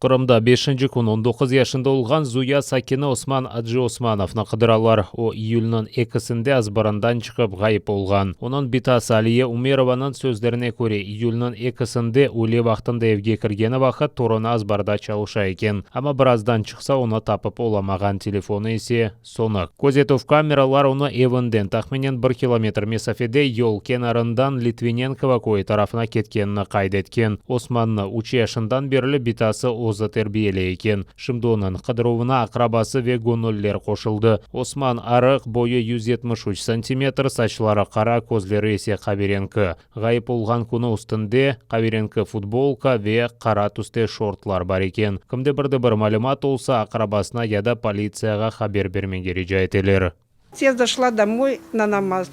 Qırımda beşinci kün 19 yaşında olğan Zuya sakini Osman Aciosmanovnı qıdıralar. O, iyülniñ ekisinde azbarından çıqıp ğayıp olğan. Onıñ bitası Aliye Umerovanıñ sözlerine köre, iyülniñ ekisinde üyle vaqtında evge kirgeni vaqıt torunı azbarda çalışa eken. Amma birazdan çıqsa onı tapıp olamağan, telefonı ise sönük. Közetüv kameralar onı evinden tahminen bir kilometr mesafede yol kenarından Litvinenkovo köyü tarafına ketkenini qayd etken. Osmannı üç yaşından berli bitası özü terbiyeley eken. Şimdi onıñ qıdıruvına aqrabası ve göñüller qoşuldı. Osman arıq, boyu 173 santimetr, saçları qara, közleri ise qaverenki. Ğayıp olğan künü üstünde qaverenki futbolka ve qara tüste şortlar bar eken. Kimde bir de bir malümat olsa, aqrabasına ya da politsiyağa haber bermege rica eteler. Я зашла домой на намаз.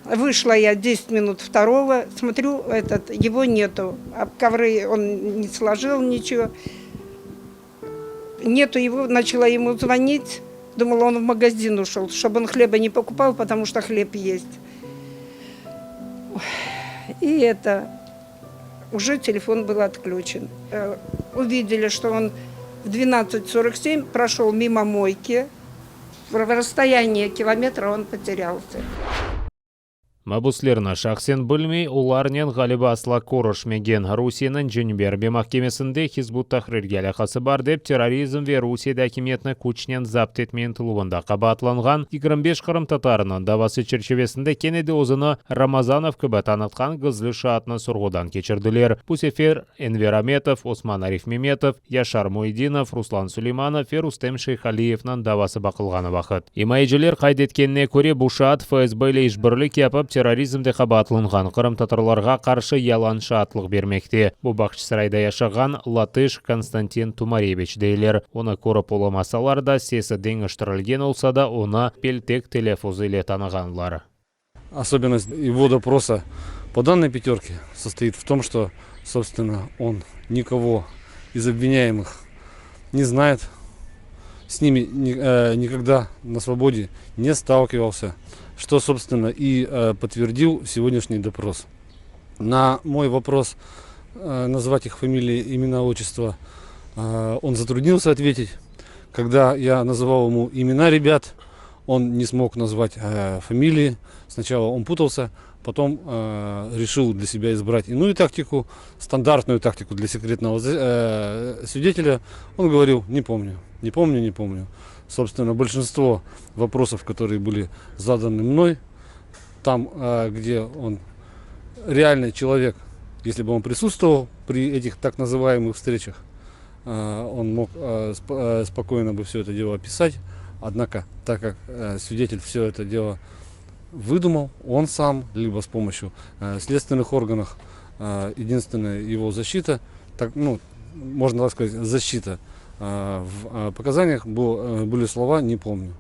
Вышла я 10 минут второго, смотрю, этот, его нету. А ковры он не сложил ничего. Нету его, начала ему звонить. Думала, он в магазин ушел, чтобы он хлеба не покупал, потому что хлеб есть. И это, уже телефон был отключен. Э, увидели, что он в 12.47 прошел мимо мойки. В расстоянии километра он потерялся. Mabuslerni şahsen bilmey, olarnen, ğaliba, asla körüşmegen. Rusiyeniñ Cenübiy arbiy mahkemesinde Hizb ut-Tahrirge alâqası bar dep, terrorizm ve Rusiyede akimiyetni küçnen zapt etme ıntıluvında qabaatlanğan 25 qırımtatarınıñ davası çerçivesinde kene de özüni Ramazanov kibi tanıtqan gizli şaatnı sorğudan keçirdiler. Bu sefer Enver Ametov, Osman Arifmemetov, Yaşar Muedinov, Ruslan Suleymanov ve Rustem Şeyhaliyevniñ davası baqılğanı vaqıt. İmayeciler qayd etkenine köre, bu şaat FSB ile işbirlik yapıp, terrorizmde qabaatlanğan qırımtatarlarğa qarşı yalan şaatlıq bermekte. Bu Bağçasarayda yaşağan latış Konstantin Tumareviç deyler. Onı körip olamasalar da, sesi deñiştirilgen olsa da, onı peltek telâffuzı ile tanığanlar. Особенность его допроса по данной пятерке состоит в том, что, собственно, он никого из обвиняемых не знает, с ними никогда на свободе не сталкивался, что, собственно, и подтвердил сегодняшний допрос. На мой вопрос назвать их фамилии, имена, отчество он затруднился ответить. Когда я называл ему имена ребят, он не смог назвать фамилии. Сначала он путался, потом решил для себя избрать иную тактику, стандартную тактику для секретного свидетеля. Он говорил: не помню, не помню, не помню. Собственно, большинство вопросов, которые были заданы мной, там, где он реальный человек, если бы он присутствовал при этих так называемых встречах, он мог спокойно бы все это дело описать. Однако, так как свидетель все это дело выдумал, он сам, либо с помощью следственных органов, единственная его защита, так, ну, можно так сказать, защита в показаниях были слова «не помню».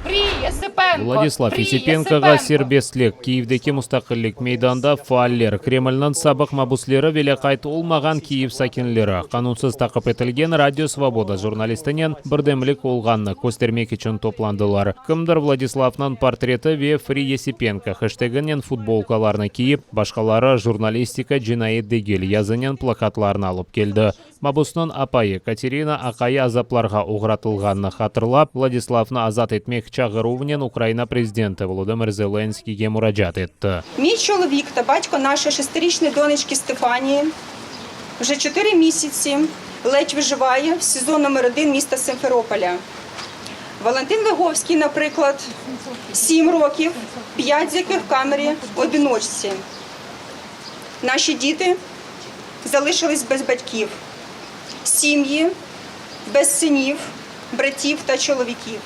Free Yesipenko! Vladislav Free Yesipenkoğa Yesipenko! serbestlik! Kiyevdeki Mustaqillik meydanında faaller, Kremlniñ sabıq mabusleri ve lâqayt olmağan Kiyev sakinleri, qanunsız taqip etilgen Radio Svoboda jurnalistinen birdemlik olğanını köstermek içün toplandılar. Kimdir Vladislavnıñ portreti ve Free Yesipenko heşteginen futbolkalarnı kiyip, başqaları Jurnalistika cinayet degil yazınen plakatlarnı alıp keldi. Mabusnıñ apayı Katerina aqayı azaplarğa oğratılğanını hatırlap, Vladislavnı azat etmek çağıruvnen Ukraina prezidenti Volodımır Zelenskiyge muracaat etti. Miy çoluvik ta batko naşoyi şestiriçnoyi doneçki Stefaniyi vje çotiri misyatsi led vıjıvaye v SİZO nomer odin mista Simferopolya. Valentin Vygovskiy, naprıklad, sim rokiv, pyat z yakih v kameri odinoçtsi. Naşi diti zalışılıs bez batkiv, simyi bez sıniv, brativ ta çolovikiv.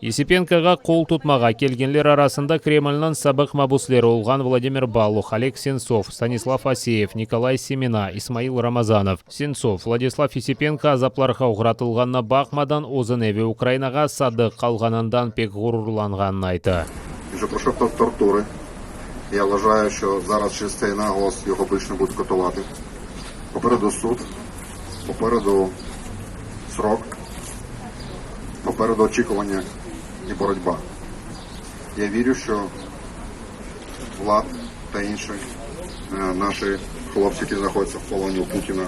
Yesipenkoğa qol tutmağa kelgenler arasında Kremlniñ sabıq mabusleri olğan Vladimir Baluh, Oleg Sentsov, Stanislav Aseyev, Nikolay Semena, İsmail Ramazanov. Sentsov, Vladislav Yesipenko azaplarğa oğratılğanına baqmadan, özüne ve Ukrainağa sadıq qalğanından pek ğururlanğanını ayta. Вже proşov torturı. Ya vvaжаю, що зараз через цей наголос його більше не будуть катувати. Попереду суд, попереду срок, попереду очікування і боротьба. Я вірю, що Влад та інші наші хлопці, які знаходяться в полоні у Путіна,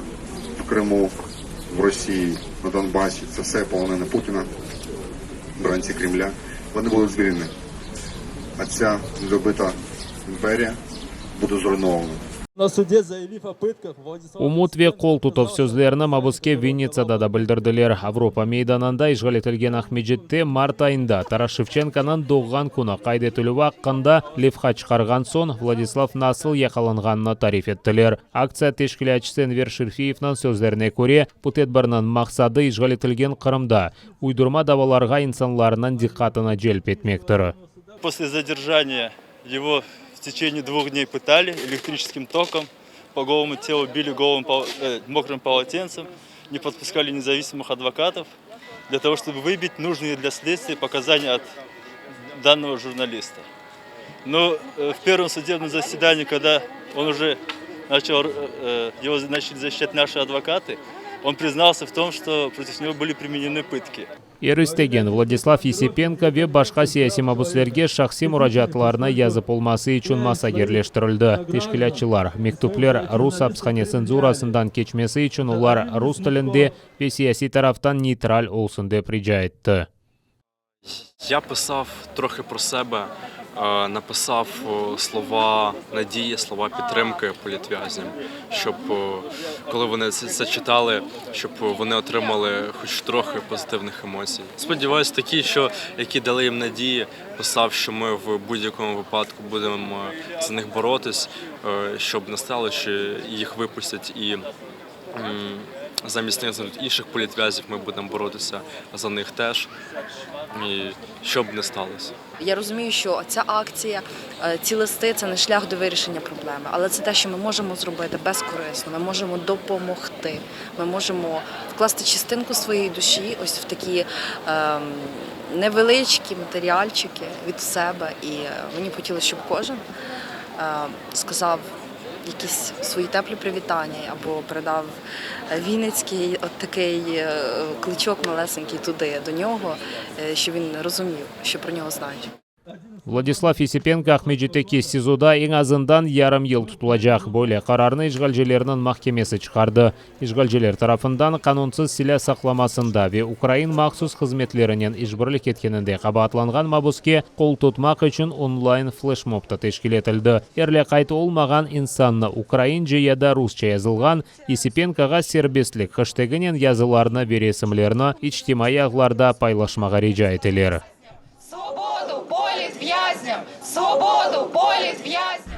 в Криму, В Росії, на Донбасі, це все полонені Путіна, бранці Кремля. Вони будуть звільнені. А ця недобита імперія буде зруйнована. На суде заявив о пытках, Владислав Ümüt ve qol tutuv sözlerini mabuske Vinnitsada da bildirdiler. Avropa meydanında işğal etilgen Aqmescitte mart ayında Taras Şevçenkonıñ doğğan künü qayd etilüvi aqqında levha çıqarğan soñ Vladislav nasıl yaqalanğanını tarif ettiler. Aktsiya teşkilâtçısı Enver Şerfiyevniñ sözlerine köre, bu tedbirniñ maqsadı işğal etilgen Qırımda uydurma davalarğa insanlarnıñ diqqatını celp etmektir. После задержания его в течение двух дней пытали электрическим током, по голому телу били голым мокрым полотенцем, не подпускали независимых адвокатов для того, чтобы выбить нужные для следствия показания от данного журналиста. Но в первом судебном заседании, когда он уже начал, его начали защищать наши адвокаты, он признался в том, что против него были применены пытки. Er istegen Vladislav Yesipenko ve başqa siyasiy mabüslerge şahsiy muracaatlarını yazıp olması içün masa yerleştirildi. Teşkilâtçılar, mektüpler rus apishane tsenzurasından keçmesi içün olar rus tilinde ve siyasiy taraftan neytral olsun dep rica etti. Я писав трохи про себе, написав слова надії, слова підтримки політв'язням, щоб коли вони це читали, щоб вони отримали хоч трохи позитивних емоцій. Сподіваюсь, такі, що які дали їм надії, писав, що ми в будь-якому випадку будемо за них боротись, щоб не стало, що їх випустять і замість них знайдуть інших політв'язнів, ми будемо боротися за них теж, і що б не сталося. Я розумію, що ця акція, ці листи це не шлях до вирішення проблеми, але це те, що ми можемо зробити безкорисно. Ми можемо допомогти. Ми можемо вкласти частинку своєї душі ось в такі ем, невеличкі матеріальчики від себе. І мені б хотілося, щоб кожен сказав якісь свої теплі привітання або передав вінницький от такий кличок малесенький туди до нього, щоб він розумів, що про нього знають. Vladislav Yesipenko Aqmescitteki SİZOda eñ azından yarım yıl tutulacaq. Böyle qararnı işğalcilerniñ mahkemesi çıqardı. İşğalciler tarafından qanunsız silâ saqlamasında ve ukrain mahsus hızmetlerinen işbirlik etkeninde qabaatlanğan mabuske qol tutmaq içün onlayn fleşmob da teşkil etildi. Er lâqayt olmağan insannı ukraince ya da rusça yazılğan Yesipenkoğa serbestlik heşteginen yazılarnı ve resimlerni içtimaiy ağlarda paylaşmağa rica eteler. Svobodu politvyaznyam! Svobodu politvyaznyam!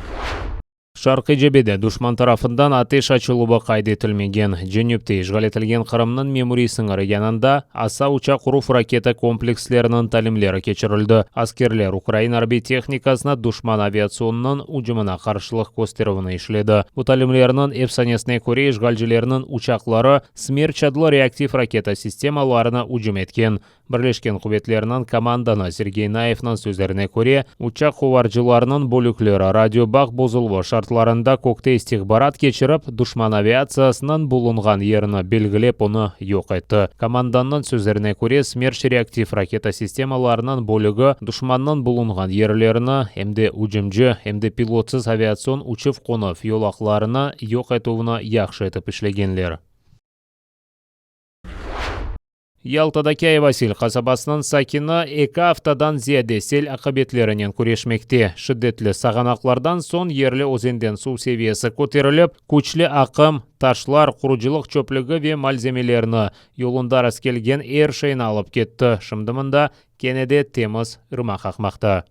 Şarqiy cebede duşman tarafından ateş açıluvı qayd etilmegen. Cenüpte işğal etilgen Qırımnıñ memuriy sıñırı yanında ASA uçaq uruv raketa kompleksleriniñ talimleri keçirildi. Askerler ukrain arbiy tehnikasına duşman aviatsionınıñ ücümine qarşılıq kösterüvini işledi. Bu talimlerniñ efsanesine köre, işğalcilerniñ uçaqları Smerç adlı reaktiv raketa sistemalarına ücüm etken. Birleşken quvetlerniñ komandanı Sergey Nayevniñ sözlerine köre, uçaq quvarcılarınıñ bölükleri radio bağ bozuluvı şartlarında kökte istihbarat keçirip, duşman aviatsiyasınıñ bulunğan yerini belgilep onı yoq etti. Komandannıñ sözlerine köre, Smerç reaktiv raketa sistemalarınıñ bölügi duşmannıñ bulunğan yerlerini, em de ücümci, em de pilotsız aviatsion uçuv-qonuv yolaqlarını yoq etüvni yahşı etip işlegenler. Yaltadaki Ayvasil qasabasınıñ sakini eki aftadan ziyade sel aqibetlerinen küreşmekte. Şiddetli sağanaqlardan soñ yerli özenden suv seviyesi köterilip, küçlü aqım taşlar, qurucılıq çöplügi ve malzemelerni, yolunda rastkelgen er şeyni alıp ketti. Şimdi mında kene de temiz irmaq aqmaqta.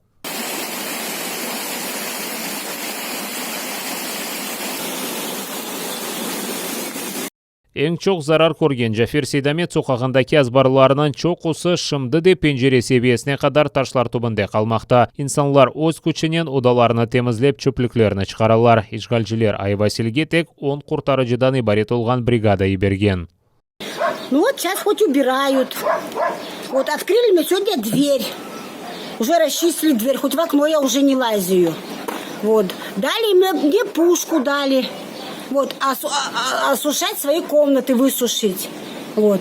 Eñ çoq zarar körgen Cafer Seydamet soqağındaki azbarlarnıñ çoqusı şimdi de pencere seviyesine qadar taşlar tübünde qalmaqta. İnsanlar öz küçünen odalarnı temizlep, çöplüklerni çıqaralar. İşğalciler Ayvasilge tek on qurtarıcıdan ibaret olğan brigada yibergen. Nu vot seyças hot ubirayut. Vot otkrıli mne segodnâ dver. Uje rasçistili dver, hot v okno ya uje ne laziyu. Vot. Dali mne puşku dali. Vot, osuşat svoi komnatı, vısuşit. Vot.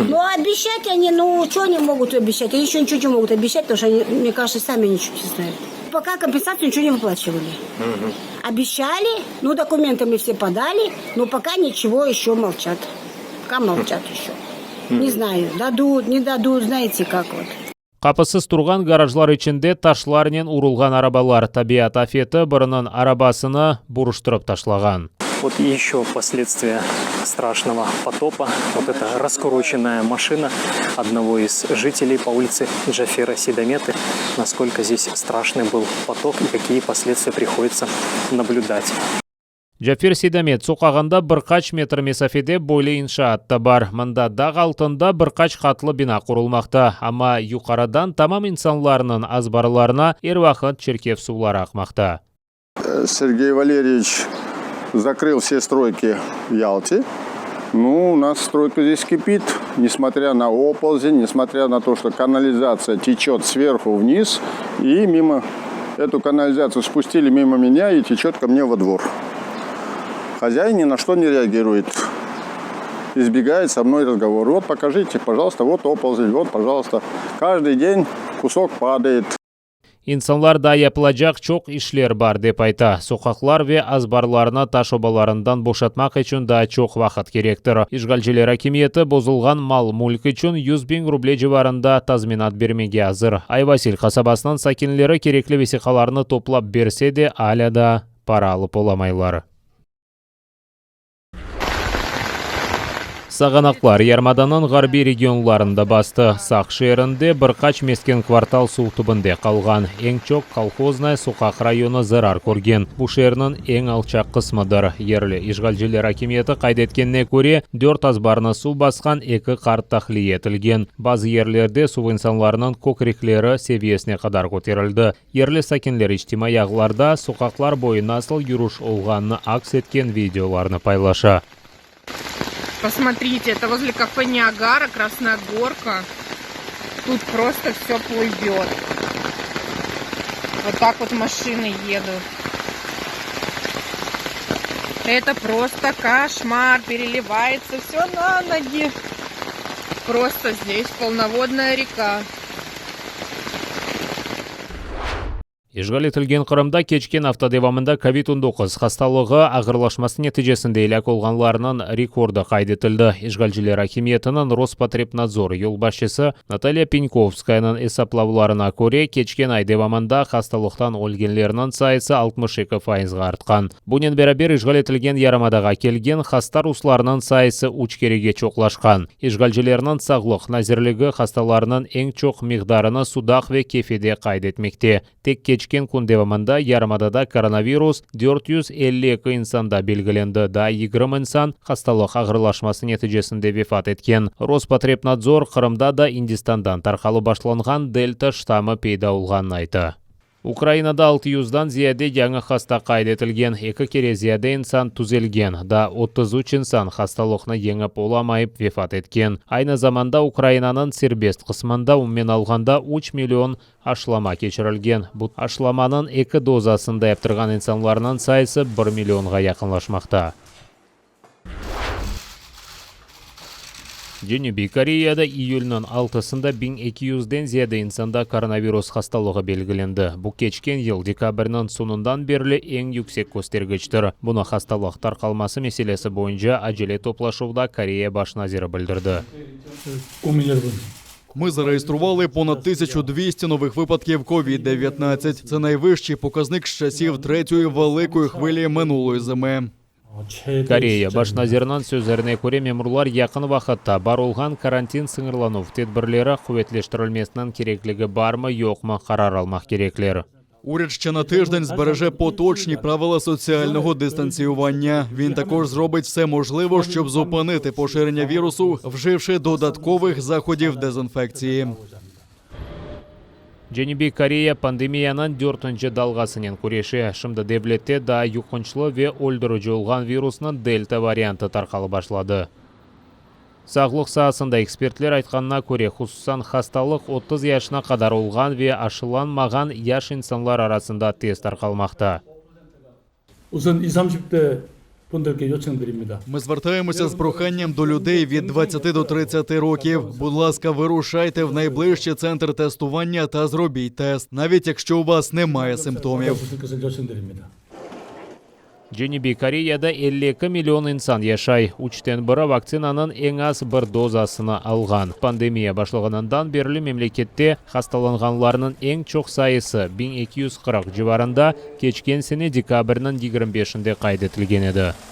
Nu, obeşçat oni, nu, ço oni mogut obeşçat? Oni eşço niço ne mogut obeşçat, potomu şto oni, mne kažetsâ, sami niço ne znayut. Poka kompensatsiyu niço ne vıplaçivali. Obeşçali, nu, dokumentı mı vse podali, no poka niçego eşço molçat. Пока молчат еще. Не знаю, дадут, не дадут, знаете, как вот. Qapısız turğan garajlar içinde taşlarnen urulğan arabalar, tabiat afeti biriniñ arabasını buruştırıp taşlağan. Vot еще последствия страшного потопа. Вот это раскуроченная машина одного из жителей по улице Джафера Сейдамета. Насколько здесь страшный был потоп и какие последствия приходится наблюдать. Cafer Seydamet soqağında bir qaç metr mesafede böyle inşaat da bar. Mında dağ altında bir qaç qatlı bina qurulmaqta, amma yuqarıdan tamam insanlarnıñ azbarlarına er vaqıt çirkef suvları aqmaqta. Sergey Valeryeviç zakrıl vse stroyki v Yalte. Nu, u nas stroyka zdes kipit, nesmotrâ na opolizen, nesmotrâ na to, çto kanalizatsiya teçet sverhu vniz i mimo etu kanalizatsiyu spustili mimo menya i teçet ko mne vo dvor. Hozâin ni na çto ne reagiruet, izbegaet so mnoy razgovor. Vot pokajite, pojalsta, vot opolizen, vot, pojalsta. Každıy den kusok padaet. İnsanlar daa yapılacaq çoq işler bar, dep ayta. Soqaqlar ve azbarlarnı taş obalarından boşatmaq içün daa çoq vaqıt kerektir. İşğalciler akimiyeti bozulğan mal-mülk içün 100 biñ ruble civarında tazminat bermege azır. Ayvasil qasabasınıñ sakinleri kerekli vesiqalarnı toplap berse de, alâ daa para alıp olamaylar. Sağanaqlar yarımadanıñ ğarbiy regionlarını da bastı. Saq şeerinde bir qaç mesken kvartal suv tübünde qalğan. Eñ çoq Kolhoznaya soqaq rayonı zarar körgen. Bu şeerniñ eñ alçaq qısmıdır. Yerli işğalciler akimiyeti qayd etkenine köre, dört azbarnı suv basqan, eki qart tahliye etilgen. Bazı yerlerde suv insanlarnıñ kökrekleri seviyesine qadar köterildi. Yerli sakinler içtimaiy ağlarda soqaqlar boyu nasıl yürüş olğanını aks etken videolarnı paylaşa. Посмотрите, это возле кафе Ниагара, Красная Горка. Тут просто все плывет. Вот так вот машины едут. Это просто кошмар. Переливается все на ноги. Просто здесь полноводная река. İşğal etilgen Qırımda keçken afta devamında Covid 19 hastalığı ağırlaşması neticesinde elâk olğanlarnıñ rekordı qayd etildi. İşğalciler akimiyetiniñ Rospotrebnadzor yolbaşçısı Natalya Penkovskayanıñ esaplavlarına köre, keçken ay devamında hastalıqtan ölgenlerniñ sayısı 62 fayızğa artqan. Bunen beraber işğal etilgen yarımadağa kelgen hasta ruslarnıñ sayısı üç kerege çoqlaşqan. İşğalcilerniñ Sağlıq nazirligi hastalarnıñ eñ çoq miqdarını Sudaq ve Kefede qayd etmekte. Tek keçken kün devamında yarımadada koronavirus 452 insanda belgilendi, daa 20 insan hastalıq ağırlaşması neticesinde vefat etken. Rospotrebnadzor Qırımda da Indistandan tarqalıp başlanğan Delta ştammı peyda olğanını ayta. Ukrainada altı yüzdan ziyade yañı hasta qayd etilgen, eki kere ziyade insan tüzelgen, daa 33 insan hastalıqnı yeñip olamayıp vefat etken. Aynı zamanda Ukrainanıñ serbest qısmında umumen alğanda üç million aşılama keçirilgen. Bu aşılamanıñ eki dozasını da yaptırğan insanlarnıñ sayısı bir millionğa yaqınlaşmaqta. Cenübiy Koreyada iyülniñ altısında 1200-den ziyade insanda koronavirus hastalığı belgilendi. Bu keçken yıl dekabrniñ soñundan berli eñ yüksek köstergiçtir. Bunı hastalıq tarqalması meselesi boyunca acele toplaşuvda Koreya baş naziri bildirdi. Ми зареєстрували понад 1200 нових випадків COVID-19. Це найвищий показник з часів третьої великої хвилі минулої зими. Koreya baş naziriniñ sözlerine köre, memurlar yaqın vaqıtta bar olğan karantin sıñırlanuv tedbirleri quvetleştirilmesiniñ kerekligi barmı-yoqmı qarar almaq kerekler. Уряд ще на тиждень збереже поточні правила соціального дистанціювання. Він також зробить все можливе, щоб зупинити поширення вірусу, вживши додаткових заходів дезінфекції. Cenübiy Koreya pandemiyanıñ dörtünci dalğasınen küreşe. Şimdi devlette daa yuqunçlı ve öldürici olğan virusnıñ delta variantı tarqalıp başladı. Sağlıq saasında ekspertler aytqanına köre, hususan hastalıq 30 yaşına qadar olğan ve aşılanmağan yaş insanlar arasında tez tarqalmaqta. 우선 20, 30대 분들께 요청드립니다. Ми звертаємося з проханням до людей від 20 до 30 років. Будь ласка, вирушайте в найближчий центр тестування та зробіть тест, навіть якщо у вас немає симптомів. 주실 것을 요청드립니다. Cenübiy Koreyada 52 million insan yaşay, üçten biri vaktsinanıñ eñ az bir dozasını alğan. Pandemiya başlağanından berli memlekette hastalanğanlarnıñ eñ çoq sayısı, 1240 civarında, keçken sene dekabrniñ 25-inde qayd etilgen edi.